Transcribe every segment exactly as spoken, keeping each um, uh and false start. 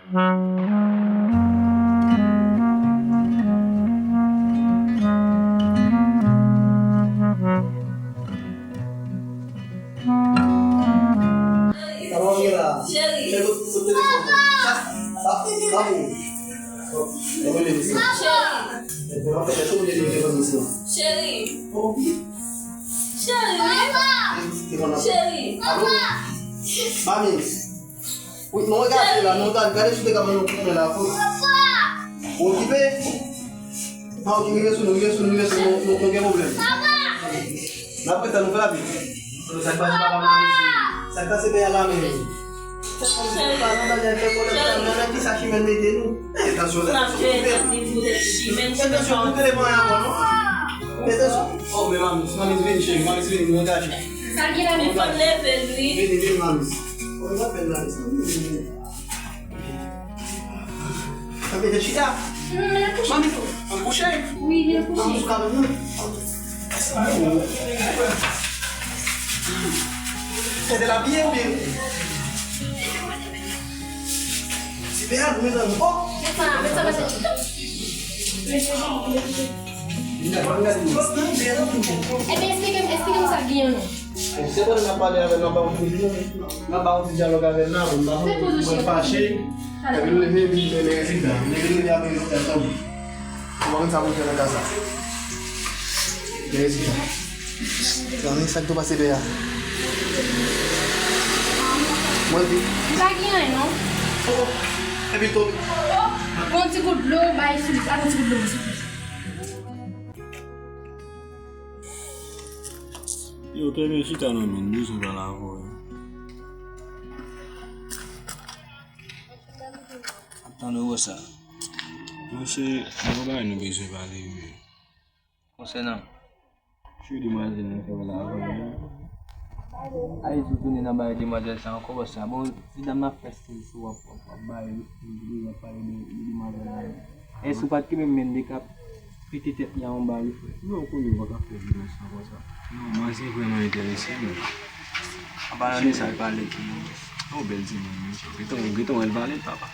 Cheri. Cheri. Cheri. Cheri. Cheri. Cheri. Alo? Mami. Wi, nou gade la, nou gade, gade si te ka ban nou kout men la. Ou okipe? Pa okipe, rive sou nou, rive sou nou, rive sou nou, nou, nou gen pwoblèm. N ap ret la, nou fè rapid. Sa k pase papa m la, mesye? Sa k pase pè a la, men? Sa k pase papa m la, men? Fè pwoblèm sa, men nan ki sa chimèn mete nou? Eh, tansyon, tansyon, tansyon, tansyon, tansyon. Oh, men mamis, mamis vini, cheri, mamis vini, nou angaje. Sa gen la, men fò n leve l, wi. Vini, vini, mamis. Oh, men pa fè l la, vini, vini. Sa vle di chita. Mamis, an kouche. Wi, vin kouche. Mamis, ou ka vin. Tande la byen oubyen? Ti pè a, mezanmi. Oh! Met sa, met sa, met sa. Ebyen, esplike m, esplike m sa k genyen non. Se pandan n ap pale avè l, n ap ba yon ti, n ap ba yon ti dyalòg avè l la, bon, n ap mwen fache, epi l leve, epi l fè rezilta. Leve, leve avè rezilta, tanpri. Ou pa konn sa pou l fè nan ka sa. Fè rezilta. Zanmi, sa k tou pase pè a? Mwen di. Li pa gen anyen, non. Oh, oh. Epi tou. Pran ti gout dlo, bay sou li. Pran ti gout dlo, sou li. Yo, kenbe chita non, men, m bezwen pale avè w. Ap tande w sa. Mwen se, gen yon bagay nou bezwen pale, wi. Konsènan? Cheri, demwazèl nan fè pale avè w. Ay, si w tounen nan bagay demwazèl sa ankò, bòs sa. Bon, ti dam nan ap fè stil sou w, ap, ap, ap bay, w ap pale de, de demwazèl la. Èske w pa t kenbe m menm de k ap pete tèt li a yon bal, wi, frè? Non, w konnen m pa ka fè vye mesye sa konsa. Non, mwen se vrèman enterese, men. Apa nan de sa l pale ki non? Yon bèl timoun, mesye. Gentan, gentan wè l pale, papa.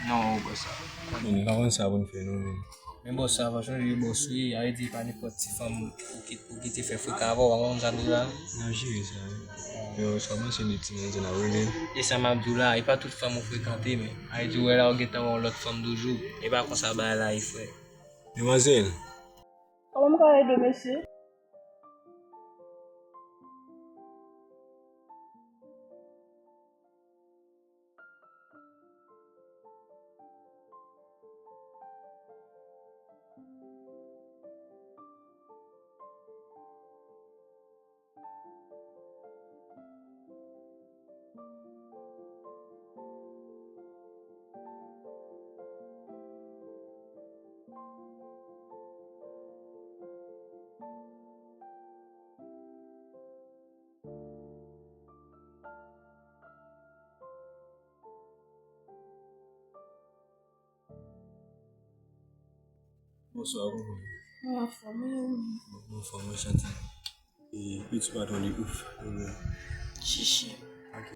Non, w wè sa. Men, nou pa konn sa pou n fè, non, men. Men bòs sa, pa chonje bòs, wi. A vle di, pa nenpòt ti fanm ou ki, ou ki te fè frekan avè w, pa konn sa m di la. N ap jere sa, wi. Yo, sa w panse de ti manzè n ap rele? E sa m ap di w la, e pa tout fanm ou frekante, men. A vle di, w wè la, ou gentan wè yon lòt fanm toujou. E pa konsa bagay la ye, frè. Demwazèl. Kòman m ka ede w, mesye? Bonswa, kòman w ye? Mwen anfòm, e ou menm? Mwen anfòm, anchante. E, piti patwon li ouf, ou menm? Chichi. Ok.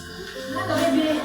Gade, bebe.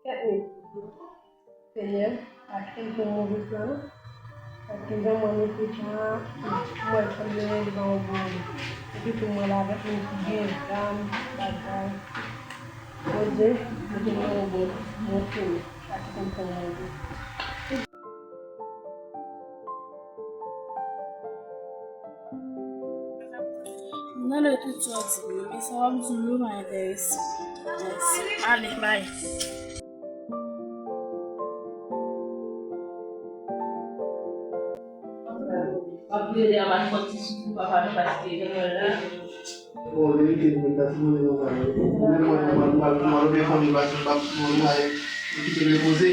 Kèt minit. Senyè, achte m pou move plan, paske jan mwen mete plan an, mwen sanble devan yon bon moun. Epi tou mwen la avèk moun ki gen zam, bagay. Bondye, mete m nan yon bon, bon chemen, paske m fè move. M tande tout sa w di m yo, men sa w ap di m yo pa enterese m. Mèsi. Ale, bay. W ap rele a pa fòt ti soufri papa nou paske jan l la. Bon, verite, mwen ta ti mande nou sa. Ou menm mwen, mwen, mwen, mwen, mwen, fanmi, pa, pa, mwen, mwen, mwen kite repoze.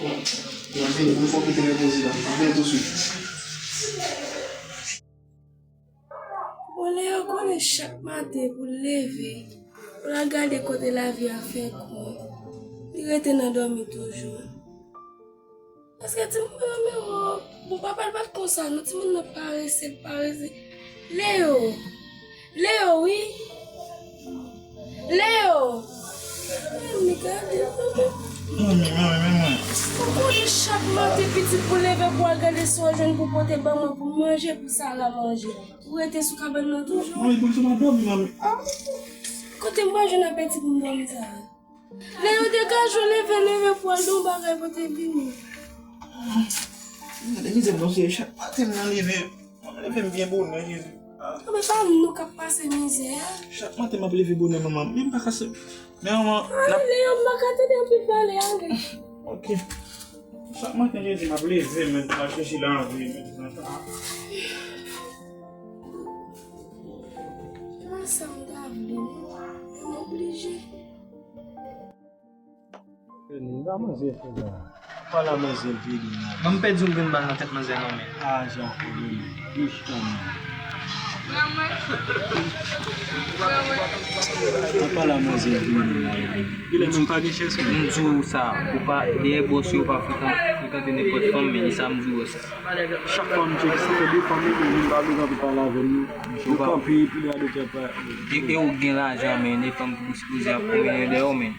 Bon, mwen, mwen, mwen kite repoze la. Mwen vin tousuit. Bon, Leo konnen chak maten pou l leve, pou l al gade kote lavi a fè kou, li rete nan dòmi toujou. Paske timoun nan, men, oh, bon, papa l pa t konsa, non, timoun nan parese, l parese. Leo! Leo, wi! Leo! Men, men, gade, manman. Manmi, manmi, men mwen. Ou konnen chak maten pitit pou leve pou al gade sa w jwenn pou pote ban mwen pou manje, pou Sara manje. Ou rete sou kabann nan toujou. Manmi, poukisa w pa dòmi, manmi? Ah! Kote m pral jwenn apeti pou m dòmi sa a? Leo, degaje w, leve, leve pou al nan yon bagay kote vini. Gade mizè m nan, se chak maten m nan leve. Mwen leve m byen bonè, Jezi. Ah. Anben, pa nou k ap pase mizè a. Chak maten m ap leve bonè, manman. Men m pa ka se, men manman, ah, Leo, m pa ka tande anpil pale, ale. Ok. Chak maten, Jezi, m ap leve, men m al chèche lavi, men. Se pa sa m ta vle, non. Men m oblije. Fini, ba manzè fini. Pa la manzè fini. Ban m pèdi yon grenn bal nan tèt manzè nan men. Ah, Jean Paul, wi. Wi, Jean. An palan manzè vini la. Genlè menm pa gen chans menm. M di w sa, ou pa, dèyè bòs yo pa frekan-, frekante nenpòt fanm, men e sa m di w sa. Chak fwa m tcheke, si se de fanm yo, men m pa vle kanpe pale avè m, non. Yo kanpe, epi lè a de tèt pa. E, e ou gen lajan, men de fanm ki sipoze ap pwomennen dèyè w, men.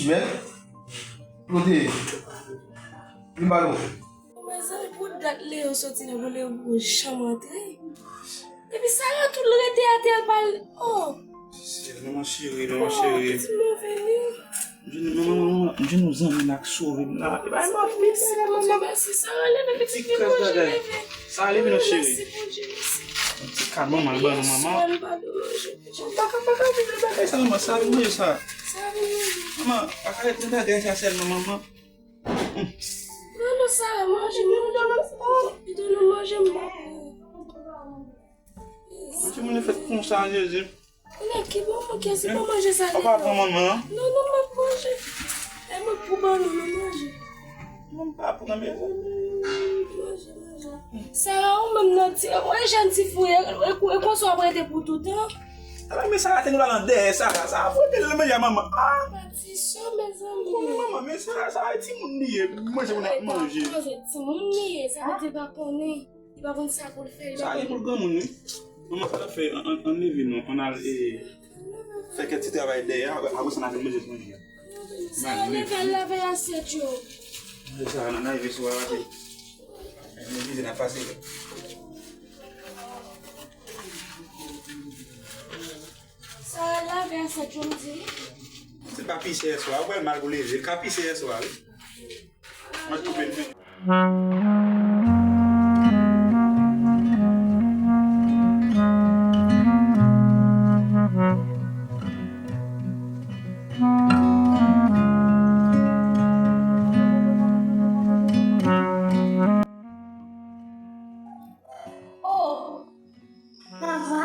Men, kote li ba nou? Mezanmi, pou dat Leo soti nan, pou Leo pou janm antre. Epi Sara tou l rete atè, l pa l. Oh! Manman cheri, manman cheri. Oh, pitit mwen vini. Manman, manman, manman, m jwenn yon zanmi la k sove m la. E bay mwen. Mèsi Bondye, mèsi. Sara leve, pitit mwen, manje leve. Sara leve non cheri. Mèsi Bondye, mèsi. Ti kad manman, l ban nou manman. Mèsi, mwen pa dwe manje. Mwen pa ka, pa ka viv nan bagay sa, manman. Sa vin manje sa. Sa vin manje. Manman, pa ka ret nan bagay sa sèlman, manman. Non, non, Sara, manje, non, non, non. Oh, pito nou manje, m pa pran. Yon timoun fèt konsa, Jezi. Kounye a, ki bon, mwen, ki se pa manje sa. Ou pa pran manman an? Non, non, m ap manje. E mwen pou ban nou, nou manje. Mwen pa pran, mezanmi. Manje, manje. Sara, ou menm nan ti, ou e jèn ti fou, e, e, e konsa w ap rete pou toutan? Ala, men Sara te nou la nan dèyè, Sara, Sara fout mete l nan manje a manman. Ah! Pati so, mezanmi. Konnen manman, men Sara, Sara e timoun li ye, manje moun ap manje. Timoun li ye, sa vle di pa konnen. Li pa konn sa pou l fè, li pa konnen. Sa li pou l granmoun, wi. Manman, sa n ap fè, ann, ann, ann leve non, ann al, e, fè kèk ti travay dèyè, apre, apre sa n a vin manje, manje a. Sa yo leve al lave asyèt yo. Sa n a rive sou a maten. Mwen vize n ap pase. Sa lave asyèt yo, m di. Se pa pise yèswa, ou wè l mal pou leve, l ka pise yèswa, wi. Mwen koupe l men. Oh! Papa?